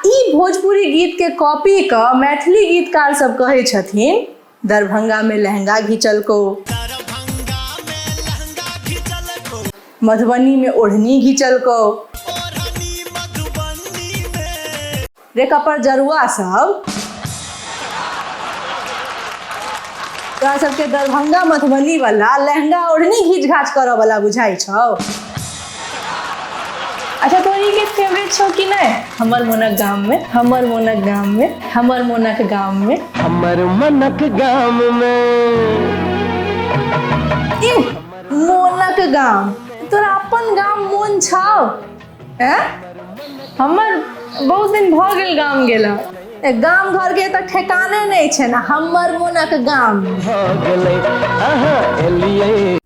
ई भोजपुरी गीत के कॉपी क मैथिली गीतकार सब कहै छथिन, दरभंगा में लहंगा घिचलको, मधुबनी में ओढ़नी घिचलको। रे कपर जरुआ सब, तोरा सबके दरभंगा मधुबनी वाला लहंगा ओढ़नी घीच घाच करऽ वाला बुझाइ छौ? अच्छा, तोहर ई गीत फेवरेट छौ कि नहि? हमर मोनक गाम में, हमर मोनक गाम में, हमर मोनक गाम में, हमर मनक गाम में। ई मोनक गाम, तोरा अपन गाम मोन छौ? हैं? हमर बहुत दिन भऽ गेल गाम गेला। ए, गाम घर के तऽ ठेकाने नहि छै ने, हमर मोनक गाम भऽ गेलै अहाँ एलियै।